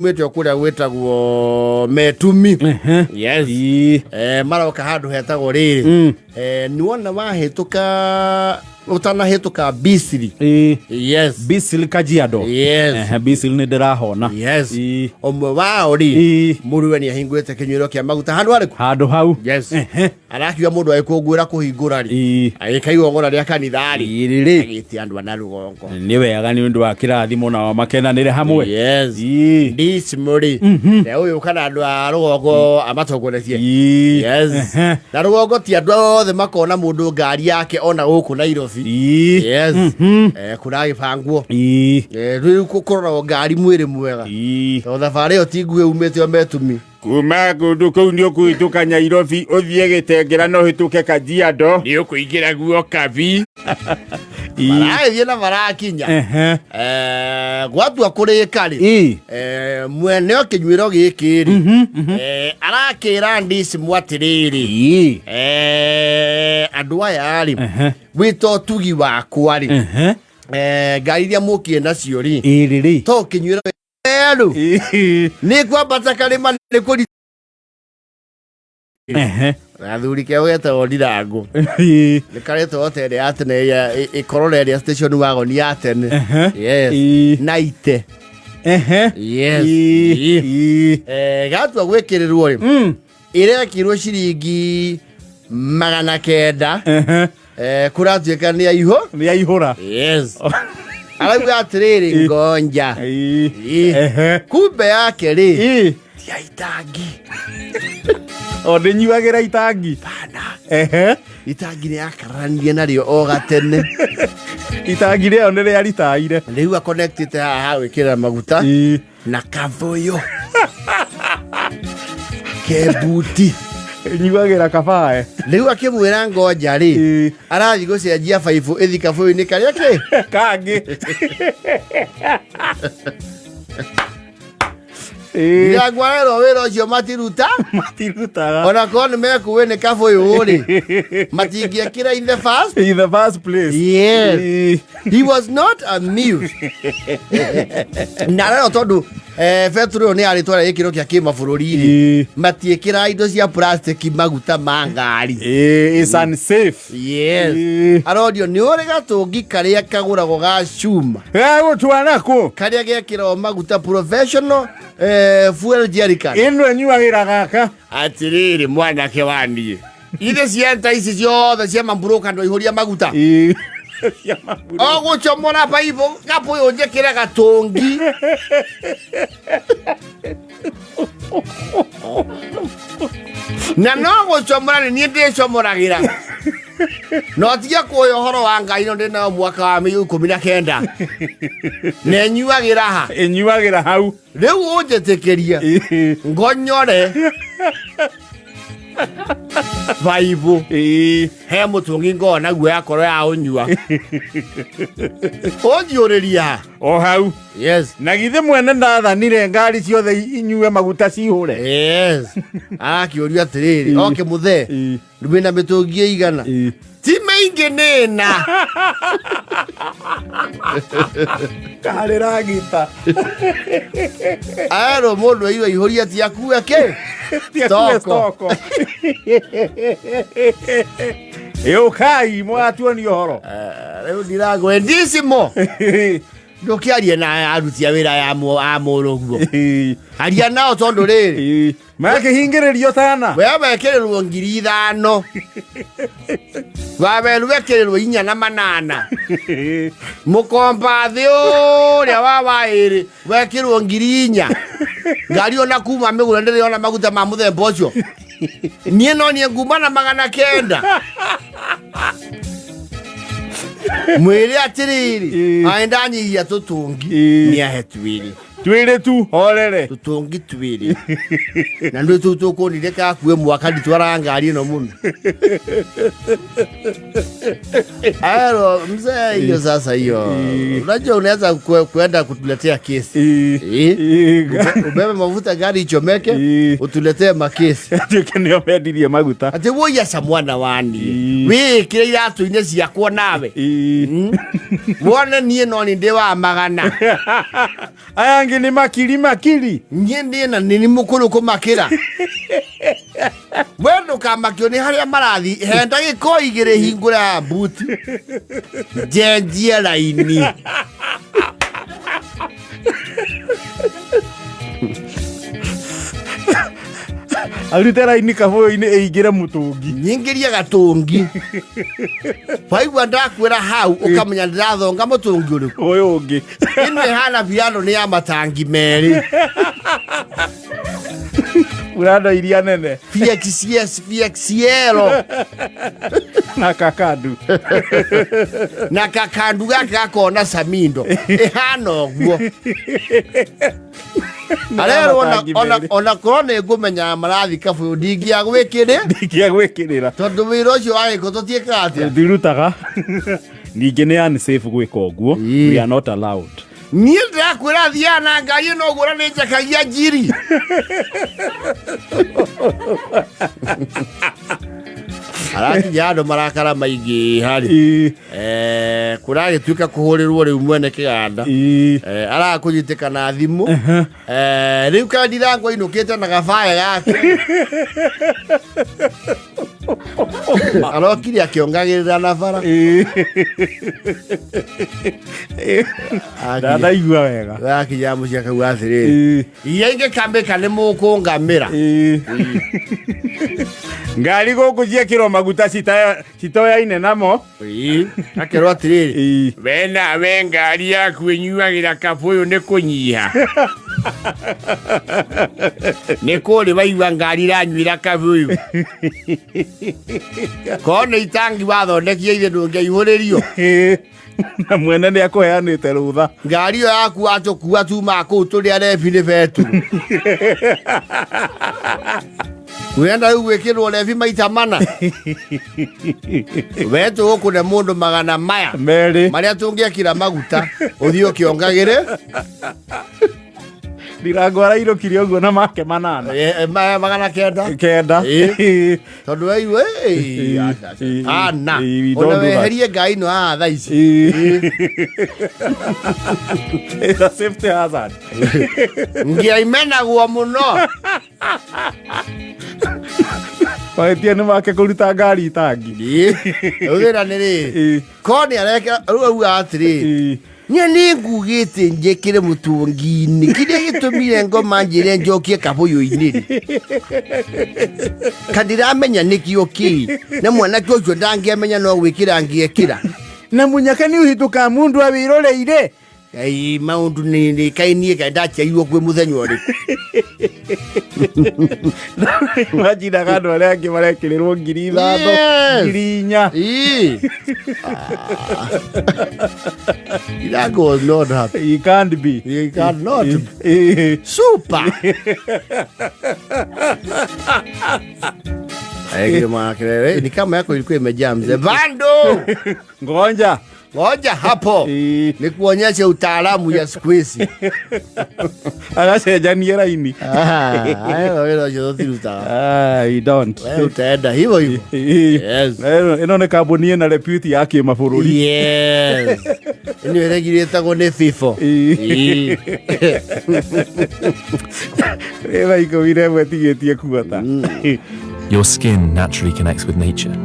Umĩte o kũrĩa gwĩtagwo Metumi. Yes. Ii. Maroka handũ hetagwo rĩrĩ. Nĩwona wahĩtũka, ũtanahĩtũka Bisiri. Ii. Yes. Bisil Kajiado. Yes. Ehe, Bisil nĩ ndĩrahona. Yes. Ii. Ũmwe wao rĩ, Ii. mũrũwe nĩ ahingũrĩte kĩnyuĩro kĩa maguta handũ harĩkũ? Handũ hau. Yes. Ehe. Arakiuga mũndũ agĩkũngũĩra kũhingũra rĩ, Ii. agĩka igongona rĩa kanitha rĩ, Ii rĩrĩ. agĩtia andũ a na rũgongo. Nĩ wega nĩ ũndũ wa kĩrathimo nao makenanĩre hamwe. Yes. Ii. Ndicimũ rĩ, na ũyũ kana andũ a rũgongo amatongoretie. Ii. Yes. Ehe. Na rũgongo ti andũ othe makona mũndũ ngari yake ona gũkũ Nairobi. Ii. Yes. Kũragĩbangwo. Ii. Rĩu kũroragwo ngari mwĩrĩ mwega. Ii. Tondũ thabarĩ ĩyo ti nguhĩ umĩte o Metumi. Kuma kũndũ kũu nĩ ũkũhĩtũka Nyairobi ũthiĩ Gĩtengera na ũhĩtũke Kajiado. Nĩ ũkũingĩra guo Kabi. Maragĩthiĩ na marakinya. Ehe. Gwatua kũrĩka rĩ, Ii. Mwene o kĩnyuĩro gĩkĩ rĩ, arakĩra ndicimũ atĩrĩrĩ, Ii. Andũ aya rĩ, Ehe. wĩta ũtugi wakwa rĩ, Ehe. Ngari iria mũkire nacio rĩ, Ii rĩrĩ. to kĩnyuĩro erũ Ii. Nĩ kwambata karĩma nĩ kũri Ehe. Gathuri keo getagwo Ndirangũ. Ii. Nĩ karetwo hoteli ya tene ĩrĩa ĩkorora ĩrĩa station wagon ya tene. Ehe. Yes. Ii. Na ite. Ehe. Yes. Ii. Ii. Ii. Gatua gwĩkĩrĩrwo rĩ, ĩrekĩrwo ciringi 900. Ehe. Kũratuĩka nĩ aihũ. Nĩ aihũra. Yes. Arauga atĩrĩrĩ, ngonja. Ii. Ii. Ehe. Kumbe yake rĩ, Ii. ti ya itangi. O ndĩnyuagĩra itangi. Bana. Ehe. Itangi nĩ yakararanirie narĩo o gatene. Itangi rĩao nĩ rĩaritaire. Rĩu akonectĩte haha ha gwĩkĩrĩra maguta Ii. Na kaboyo kebuti. Nyuagĩra kabae. Rĩu akĩmwĩra ngonja rĩ, Ii. Arathiĩ gũcenjia baibũ ĩthi kabũyũ-inĩ karĩa kĩ kangĩ. Ii. Ndirangwarerwo wĩra ũcio matiruta. Matirutaga. Ona korwo nĩ mekuĩ nĩ kabũyũ rĩ, matingĩekĩra in the first In the first place. Yes. Ii. He was not amused na rero tondũ betũrũ ĩyo nĩ yarĩtwara gĩkĩro kĩa kĩmabũrũri-rĩ, Ii. matiĩkĩraga indo cia plastic maguta ma ngari. Ii, it's unsafe. Yes. Ii. Arorio nĩ ũrĩ gatũngi karĩa kagũragwo ga cuma, Gagũtwara kũ? Karĩa gekĩragwo maguta professional, fuel jerrycan. Ĩno ĩnyuagĩra gaka. Atĩrĩrĩ mwanake wa niĩ. Ithe cienta ici ciothe cia mamburoka ndwaihũria maguta. Ii. Cia maburo. O gũcomora baibũ gabũyũ njĩkĩre gatũngi. Na no gũcomora nĩ niĩ ndĩcomoragĩra no tige kũya ũhoro wa Ngai no ndĩ nayo mwaka wa 19 na ĩnyuagĩra ha? Ĩnyuagĩra hau. Rĩu ũnjĩtĩkĩrie Ii. ngonyore baibũ Ii. He mũtũngi ngoo naguo yakorwo ya ũnyua ũnjiũrĩria ha? O hau. Yes. Na githĩ mwene ndathanire ngari ciothe inyue maguta cihũre? Yes. Arakĩũrio atĩrĩrĩ, oke mũthee, Ii. wĩna mĩtũngi ĩigana? Ii. Ti mĩingĩ nĩna. Karĩ ragita. Arerwo mũndũ airwo aihũria ti akue kĩ. Ti akue. Stoko. Stoko. Ĩũkai mwatuonia ũhoro. Rĩu ndiragwe ndicimo ndũkĩarie na aruti a wĩra ya a mũrũguo, aria nao tondũ rĩrĩ, Makĩhingĩrĩrio tana. We wekĩrĩrwo 5,000, waweru wekĩrĩrwo 4,800, mũkomba thĩ ũrĩa wa waĩrĩ wekĩrwo 4,000. Ngari ona kuma mĩgũnda ndĩrĩ ona maguta ma mũthemba ũcio. Niĩ no niĩ nguma na 900. Mwĩre atĩrĩrĩ, aĩ ndanyihia tũtũngi, nĩ ahe twĩrĩ. Twĩrĩ tu horere. Tũtũngi twĩrĩ na ndwĩ tũu tũkũnire kakue mwaka nditwaraga ngari ĩno mũno. Ero mzee, hiyo sasa hiyo unajua unaweza kuenda kutuletea kesi. Ubebe mafuta gari ichomeke, utuletee makesi. Atuĩke nĩo mendirie maguta. Atĩ woi aca mwana wani, wĩĩkĩre iratũ-inĩ ciakwa nawe. Wone niĩ no nĩ ndĩ wa magana. Aya angĩ. Angĩ nĩ makiri makiri. Niĩ ndĩna nĩ mũkũrũ kũmakĩra. We ndũkamakio nĩ harĩa marathi he ndagĩka o igĩrĩ hingũra ya mbuti njenjie raini. Arute raini kabũyũ-inĩ ĩingĩre mũtũngi. Nyingĩrie gatũngi. Waigua ndakwĩra hau ũkamenya ndĩrathonga mũtũngi ũrĩkũ. Ũyũ ũngĩ. Ĩno ĩhana biano nĩ ya matangi merĩ. Burano iria nene. VXS, VXL. Na kakandu. Na kakandu gaka gakona samindo. Ĩhana ũguo. Arerwo ona korwo nĩ ngũmenya marathi kabũyũ ndingĩagwĩkĩrĩ. Ndingĩagwĩkĩrĩra. Tondũ wĩra ũcio wa gĩko tũtiĩkaga atĩa? Ndirutaga. Ningĩ nĩ unsafe gwĩka ũguo. We are not allowed. Niĩ ndĩrakwĩra thiaga na ngari ĩno ũguo na nĩ njakagia njiri. Arakinya andũ marakara maingĩ harĩ. Kũragĩtuĩka kũhũrĩrwo rĩu mwene kĩganda. Arakũnyitĩka na thimũ. Rĩu kandirango ainũkĩte na gabaya gake. Arokire akĩongagĩrĩra na bara. Ndanaigua wega. Akinya mũciĩ akauga atĩrĩrĩ, iria ingĩkambĩka nĩ mũkũngamĩra. Ngari gũkũ ciekĩrwo maguta citoyaine namo. Akerwo atĩrĩrĩ, We nawe ngari yaku ĩnyuagĩra kabũyũ nĩ kũnyiha. Nĩ kũrĩ waigua ngari iranyuĩra kabũyũ. Korwo nĩ itangi wathondekia ithe ndũngĩaihũrĩrio. Na mwene nĩ akũheanĩte rũtha. Ngari ĩyo yaku watũkua tumaga kũu tũrĩ arebi nĩ betũrũ. Wenda rĩu gwĩkĩrwo rebi maita mana. We tũgũkũne mũndũ magana maya. Merĩ. Marĩa tũngĩekĩra maguta ũthiĩ ũkĩongagĩre. Ndirango arainũkire ũguo na make manana. Magana kenda. Kenda. Tondũ waigua, ana. We don't Ona do that. weherie ngai ĩno haha thaa ici. It's a safety hazard. Ngĩaimenagwo mũno. Mahĩtia nĩ make kũruta ngari itangi. Rĩu thĩna nĩ rĩrĩ. Korwo nĩ areka rĩu auga atĩrĩrĩ. Niĩ nĩ ngugĩte njĩkĩre mũtũngi-inĩ kĩrĩa gĩtũmire ngoma njĩre njokie kabũyũ-inĩ rĩ. Kandiramenya nĩkĩo kĩ na mwanake ũcio ndangĩamenya no gwĩkĩra angĩekĩra. Na mũnyaka nĩ ũhĩtũkaga mũndũ awĩroreire. Kai maũndũ nĩ kaĩ niĩ kaĩ ndaciarirwo kwĩ mũthenya ũrĩkũ. Manjinaga andũ arĩa angĩ marekĩrĩrwo 5,000, 4,000. That was not happy. He can't be. He cannot be. Super. Ni kama yako ilikuwa imejaa mzee. Bando. Ngoja. Ngoja hapo. Ni kuonyesha utaalamu ya siku hizi. Agacenjanie raini. Hayo wĩra ũcio tũtirutaga. You don't. Wewe utaenda hivyo hivyo. Yes. Ĩno nĩ kambuni ĩna repute ya kĩmabũrũri. Yes. Ĩno ĩregirĩtagwo nĩ FIFA. Ĩ thaa 11 tigĩtie kuota. Your skin naturally connects with nature.